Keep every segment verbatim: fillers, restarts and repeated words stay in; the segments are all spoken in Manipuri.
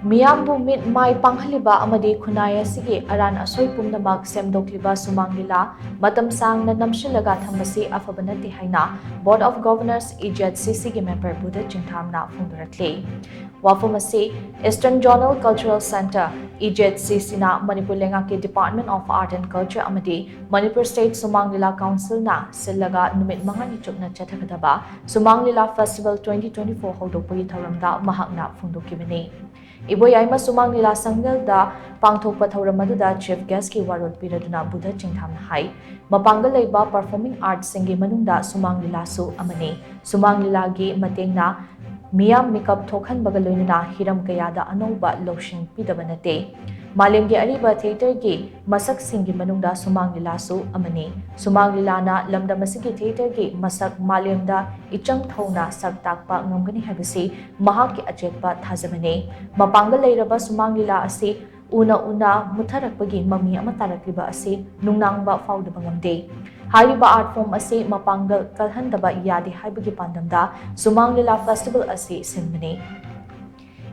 ꯃꯤꯌꯥꯝꯕꯨ ꯃꯤꯠ ꯃꯥꯏ ꯄꯥꯡꯍꯜꯂꯤꯕ ꯑꯃꯗꯤ ꯈꯨꯟꯅꯥꯏ ꯑꯁꯤꯒꯤ ꯑꯔꯥꯟ ꯑꯁꯣꯏ ꯄꯨꯝꯅꯃꯛ ꯁꯦꯝꯗꯣꯛꯂꯤꯕ ꯁꯨꯃꯥꯡ ꯂꯤꯂꯥ ꯃꯇꯝ ꯁꯥꯡꯅ ꯅꯝꯁꯤꯜꯂꯒ ꯊꯝꯕꯁꯤ ꯑꯐꯕ ꯅꯠꯇꯦ ꯍꯥꯏꯅ Board of Governors, E J C C ꯒꯤ member ꯕꯨꯙ ꯆꯤꯡꯊꯥꯝꯅ ꯐꯣꯡꯗꯣꯔꯛꯂꯤ꯫ ꯋꯥꯐꯝ ꯑꯁꯤ Eastern Zonal Cultural Centre, E J C C ꯅ ꯃꯅꯤꯄꯨꯔ ꯂꯩꯉꯥꯛꯀꯤ Department of Art and Culture ꯑꯃꯗꯤ ꯃꯅꯤꯄꯨꯔ State ꯁꯨꯃꯥꯡ ꯂꯤꯂꯥ Council ꯅ ꯁꯤꯜꯂꯒ ꯅꯨꯃꯤꯠ ꯃꯉꯥꯅꯤ ꯆꯨꯞꯅ ꯆꯠꯊꯒꯗꯕ ꯁꯨꯃꯥꯡ ꯂꯤꯂꯥ Festival twenty twenty-four ꯍꯧꯗꯣꯛꯄꯒꯤ ꯊꯧꯔꯝꯗ ꯃꯍꯥꯛꯅ ꯐꯣꯡꯗꯣꯛꯈꯤꯕꯅꯤ꯫ ꯏꯕꯣꯌꯥꯏꯃ ꯁꯨꯃꯥꯡ ꯂꯤꯂꯥ ꯁꯪꯒꯦꯜꯗ ꯄꯥꯡꯊꯣꯛꯄ ꯊꯧꯔꯝ ꯑꯗꯨꯗ Chief Guest ꯀꯤ ꯋꯥꯔꯣꯜ ꯄꯤꯔꯗꯨꯅ ꯕꯨꯙ ꯆꯤꯡꯊꯥꯝꯅ ꯍꯥꯏ, ꯃꯄꯥꯡꯒꯜ ꯂꯩꯕ performing arts ꯁꯤꯡꯒꯤ ꯃꯅꯨꯡꯗ ꯁꯨꯃꯥꯡ ꯂꯤꯂꯥꯁꯨ ꯑꯃꯅꯤ꯫ ꯁꯨꯃꯥꯡ ꯂꯤꯂꯥꯒꯤ ꯃꯇꯦꯡꯅ ꯃꯤꯌꯥꯝ ꯃꯤꯀꯞ ꯊꯣꯛꯍꯟꯕꯒ ꯂꯣꯏꯅꯅ ꯍꯤꯔꯝ ꯀꯌꯥꯗ ꯑꯅꯧꯕ ꯂꯧꯁꯤꯡ ꯄꯤꯗꯕ ꯅꯠꯇꯦ꯫ ꯃꯥꯂꯦꯝꯒꯤ ꯑꯔꯤꯕ theatre ꯒꯤ ꯃꯁꯛꯁꯤꯡꯒꯤ ꯃꯅꯨꯡꯗ ꯁꯨꯃꯥꯡ ꯂꯤꯂꯥꯁꯨ ꯑꯃꯅꯤ꯫ ꯁꯨꯃꯥꯡ ꯂꯤꯂꯥꯅ ꯂꯝꯗꯝ ꯑꯁꯤꯒꯤ theatre ꯒꯤ ꯃꯁꯛ ꯃꯥꯂꯦꯝꯗ ꯏꯆꯪ ꯊꯧꯅ ꯁꯛ ꯇꯥꯛꯄ ꯉꯝꯒꯅꯤ ꯍꯥꯏꯕꯁꯤ ꯃꯍꯥꯛꯀꯤ ꯑꯆꯦꯠꯄ ꯊꯥꯖꯕꯅꯤ꯫ ꯃꯄꯥꯡꯒꯜ ꯂꯩꯔꯕ ꯁꯨꯃꯥꯡ ꯂꯤꯂꯥ ꯑꯁꯤ ꯎꯅ ꯎꯅ ꯃꯨꯠꯊꯔꯛꯄꯒꯤ ꯃꯃꯤ ꯑꯃ ꯇꯥꯔꯛꯂꯤꯕ ꯑꯁꯤ ꯅꯨꯡꯅꯥꯡꯕ ꯐꯥꯎꯗꯕ ꯉꯝꯗꯦ꯫ ꯍꯥꯏꯔꯤꯕ art form ꯑꯁꯤ ꯃꯄꯥꯡꯒꯜ ꯀꯜꯍꯟꯗꯕ ꯌꯥꯗꯦ ꯍꯥꯏꯕꯒꯤ ꯄꯥꯟꯗꯝꯗ ꯁꯨꯃꯥꯡ ꯂꯤꯂꯥ festival ꯑꯁꯤ ꯁꯤꯟꯕꯅꯤ꯫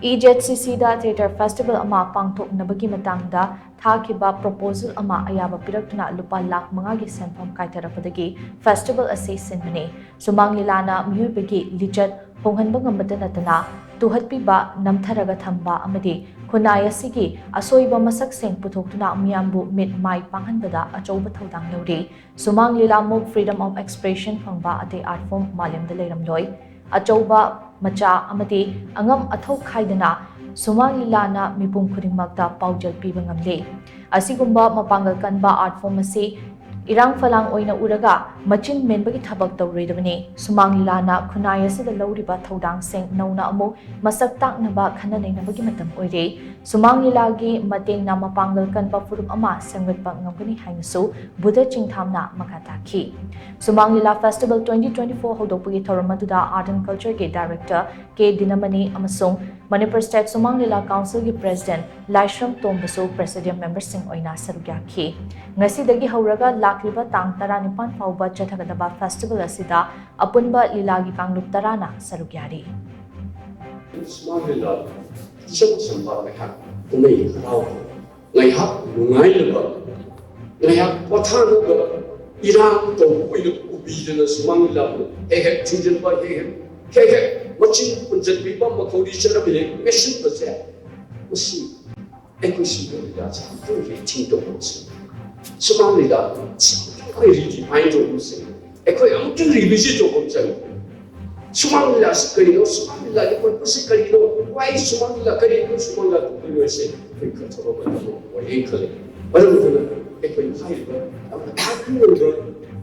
E J C C ꯗ theatre festival ꯑꯃ ꯄꯥꯡꯊꯣꯛꯅꯕꯒꯤ ꯃꯇꯥꯡꯗ ꯊꯥꯈꯤꯕ proposal ꯑꯃ ꯑꯌꯥꯕ ꯄꯤꯔꯛꯇꯨꯅ ꯂꯨꯄꯥ ꯂꯥꯈ ꯃꯉꯥꯒꯤ ꯁꯦꯟꯐꯝ ꯀꯥꯏꯊꯔꯛꯄꯗꯒꯤ festival ꯑꯁꯤ ꯁꯤꯟꯕꯅꯤ꯫ ꯁꯨꯃꯥꯡ ꯂꯤꯂꯥꯅ ꯃꯤꯑꯣꯏꯕꯒꯤ ꯂꯤꯆꯠ ꯍꯣꯡꯍꯟꯕ ꯉꯝꯕꯇ ꯅꯠꯇꯅ ꯇꯨꯍꯠꯄꯤꯕ, ꯅꯝꯊꯔꯒ ꯊꯝꯕ ꯑꯃꯗꯤ ꯈꯨꯟꯅꯥꯏ ꯑꯁꯤꯒꯤ ꯑꯁꯣꯏꯕ ꯃꯁꯛꯁꯤꯡ ꯄꯨꯊꯣꯛꯇꯨꯅ ꯃꯤꯌꯥꯝꯕꯨ ꯃꯤꯠ ꯃꯥꯏ ꯄꯥꯡꯍꯟꯕꯗ ꯑꯆꯧꯕ ꯊꯧꯗꯥꯡ ꯂꯧꯔꯤ꯫ ꯁꯨꯃꯥꯡ ꯂꯤꯂꯥꯃꯨꯛ freedom of expression ꯐꯪꯕ ꯑꯇꯩ art form ꯃꯥꯂꯦꯝꯗ ꯂꯩꯔꯝꯂꯣꯏ꯫ ꯑꯆꯧꯕ, ꯃꯆꯥ ꯑꯃꯗꯤ ꯑꯉꯝ ꯑꯊꯧ ꯈꯥꯏꯗꯅ ꯁꯨꯃꯥꯡ ꯂꯤꯂꯥꯅ ꯃꯤꯄꯨꯝ ꯈꯨꯗꯤꯡꯃꯛꯇ ꯄꯥꯎꯖꯦꯜ ꯄꯤꯕ ꯉꯝꯂꯤ꯫ ꯑꯁꯤꯒꯨꯝꯕ ꯃꯄꯥꯡꯒꯜ ꯀꯟꯕ art form ꯑꯁꯤ ꯏꯔꯥꯡ ꯐꯂꯥꯡ ꯑꯣꯏꯅ ꯎꯔꯒ ꯃꯆꯤꯟ ꯃꯦꯟꯕꯒꯤ ꯊꯕꯛ ꯇꯧꯔꯣꯏꯗꯕꯅꯤ꯫ ꯁꯨꯃꯥꯡ ꯂꯤꯂꯥꯅ ꯈꯨꯟꯅꯥꯏ ꯑꯁꯤꯗ ꯂꯧꯔꯤꯕ ꯊꯧꯗꯥꯡꯁꯤꯡ ꯅꯧꯅ ꯑꯃꯨꯛ ꯃꯁꯛ ꯇꯥꯛꯅꯕ ꯈꯟꯅ ꯅꯩꯅꯕꯒꯤ ꯃꯇꯝ ꯑꯣꯏꯔꯦ꯫ ꯁꯨꯃꯥꯡ ꯂꯤꯂꯥꯒꯤ ꯃꯇꯦꯡꯅ ꯃꯄꯥꯡꯒꯜ ꯀꯟꯕ ꯐꯨꯔꯨꯞ ꯑꯃ ꯁꯦꯝꯒꯠꯄ ꯉꯝꯒꯅꯤ ꯍꯥꯏꯅꯁꯨ ꯕꯨꯙ ꯆꯤꯡꯊꯥꯝꯅ ꯃꯈꯥ ꯇꯥꯈꯤ꯫ ꯁꯨꯃꯥꯡ ꯂꯤꯂꯥ festival twenty twenty-four ꯍꯧꯗꯣꯛꯄꯒꯤ ꯊꯧꯔꯝ ꯑꯗꯨꯗ Art and Culture ꯒꯤ Director ꯀꯦ ꯗꯤꯅꯃꯅꯤ ꯑꯃꯁꯨꯡ ꯃꯅꯤꯄꯨꯔ State ꯁꯨꯃꯥꯡ ꯂꯤꯂꯥ Council ꯒꯤ President ꯂꯥꯏꯁ꯭ꯔꯝ ꯇꯣꯝꯕꯁꯨ Presidium member ꯁꯤꯡ ꯑꯣꯏꯅ ꯁꯔꯨꯛ ꯌꯥꯈꯤ꯫ ꯉꯁꯤꯗꯒꯤ ꯍꯧꯔꯒ ꯂꯥꯛꯂꯤꯕ ꯇꯥꯡ ꯇꯔꯥꯅꯤꯄꯥꯟ ꯐꯥꯎꯕ ꯆꯠꯊꯒꯗꯕ festival ꯑꯁꯤꯗ ꯑꯄꯨꯟꯕ ꯂꯤꯂꯥꯒꯤ ꯀꯥꯡꯂꯨꯞ ꯇꯔꯥꯅ ꯁꯔꯨꯛ ꯌꯥꯔꯤ꯫ ꯁꯨꯃꯥꯡ ꯂꯤꯂꯥ ꯏꯆꯝ ꯆꯝꯕ ꯉꯥꯏꯍꯥꯛ ꯀꯨꯝꯍꯩ ꯍꯔꯥꯎ, ꯉꯥꯏꯍꯥꯛ ꯅꯨꯡꯉꯥꯏꯅꯕ, ꯉꯥꯏꯍꯥꯛ ꯄꯣꯊꯥꯅꯕ ꯏꯔꯥꯡ ꯇꯧꯕ ꯑꯣꯏꯅ ꯎꯕꯤꯗꯅ ꯁꯨꯃꯥꯡ ꯂꯤꯂꯥꯕꯨ ꯍꯦꯛ ꯍꯦꯛ ꯊꯤꯡꯖꯤꯟꯕ, ꯍꯦꯛ ꯍꯦꯛ ꯍꯦꯛ ꯍꯦꯛ ꯃꯆꯤꯟ ꯄꯨꯟꯁꯤꯟꯕꯤꯕ, ꯃꯈꯧꯔꯤ ꯆꯠꯅꯕ ꯍꯦꯛ ꯃꯦꯠꯁꯤꯟꯕꯁꯦ, ꯃꯁꯤ ꯑꯩꯈꯣꯏ ꯁꯤꯡꯒꯤ ꯂꯤꯂꯥꯁꯦ ꯑꯝꯇꯪ ꯍꯦꯛ ꯊꯤꯡꯗꯣꯛꯄꯁꯦ꯫ ꯁꯨꯃꯥꯡ ꯂꯤꯂꯥ ꯑꯩꯈꯣꯏ ꯔꯤꯗꯤꯐꯥꯏꯟ ꯇꯧꯕꯁꯦ, ꯑꯩꯈꯣꯏ ꯑꯃꯨꯛꯇꯪ ꯔꯤꯚꯤꯖꯤꯠ ꯇꯧꯕ ꯑꯃ ꯆꯪꯉꯤ꯫ ꯁꯨꯃꯥꯡ ꯂꯤꯂꯥꯁꯤ ꯀꯔꯤꯅꯣ? ꯁꯨꯃꯥꯡ ꯂꯤꯂꯥꯒꯤ ꯄꯔꯄꯁꯁꯤ ꯀꯔꯤꯅꯣ? ꯋꯥꯏ ꯁꯨꯃꯥꯡ ꯂꯤꯂꯥ ꯀꯔꯤꯅꯣ? ꯁꯨꯃꯥꯡ ꯂꯤꯂꯥ ꯇꯧꯗꯣꯏꯅꯣ ꯍꯥꯏꯁꯦ ꯑꯩꯈꯣꯏ ꯈꯟꯊꯕ ꯃꯇꯝꯗ ꯑꯣꯏꯌꯦ ꯈꯜꯂꯤ꯫ ꯃꯔꯝ ꯑꯗꯨꯅ ꯑꯩꯈꯣꯏ ꯍꯥꯏꯔꯤꯕ ꯌꯥꯝꯅ powerful ꯑꯣꯏꯕ,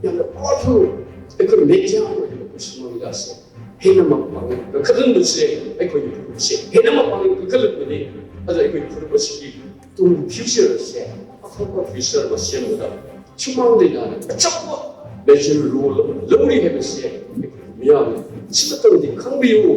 ꯌꯥꯝꯅ powerful ꯑꯩꯈꯣꯏ ꯃꯦꯗꯤꯌꯥ ꯑꯣꯏꯔꯤꯕ ꯑꯩꯈꯣꯏ ꯁꯨꯃꯥꯡ ꯂꯤꯂꯥꯁꯦ ꯍꯦꯟꯅ ꯃꯄꯥꯡꯒꯜ ꯀꯟꯈꯠꯍꯟꯕꯁꯦ ꯑꯩꯈꯣꯏꯒꯤ ꯐꯨꯔꯨꯞꯁꯦ ꯍꯦꯟꯅ ꯃꯄꯥꯡꯒꯜ ꯀꯟꯈꯠꯍꯟꯕꯅꯤ꯫ ꯑꯗꯨꯅ ꯑꯩꯈꯣꯏꯒꯤ ꯐꯨꯔꯨꯞ ꯑꯁꯤꯒꯤ ꯇꯨꯡꯒꯤ ꯐ꯭ꯌꯨꯆꯔꯁꯦ ꯑꯐꯕ ꯐ꯭ꯌꯨꯆꯔ ꯑꯃ ꯁꯦꯝꯕꯗ ꯁꯨꯃꯥꯡ ꯂꯤꯂꯥꯅ ꯑꯆꯧꯕ ꯃꯦꯖꯔ ꯔꯣꯜ ꯑꯃ ꯂꯧꯔꯤ ꯍꯥꯏꯕꯁꯦ ꯑꯩꯈꯣꯏ ꯃꯤꯌꯥꯝꯅ ꯁꯤꯃꯇꯪꯗꯤ ꯈꯪꯕꯤꯌꯨ꯫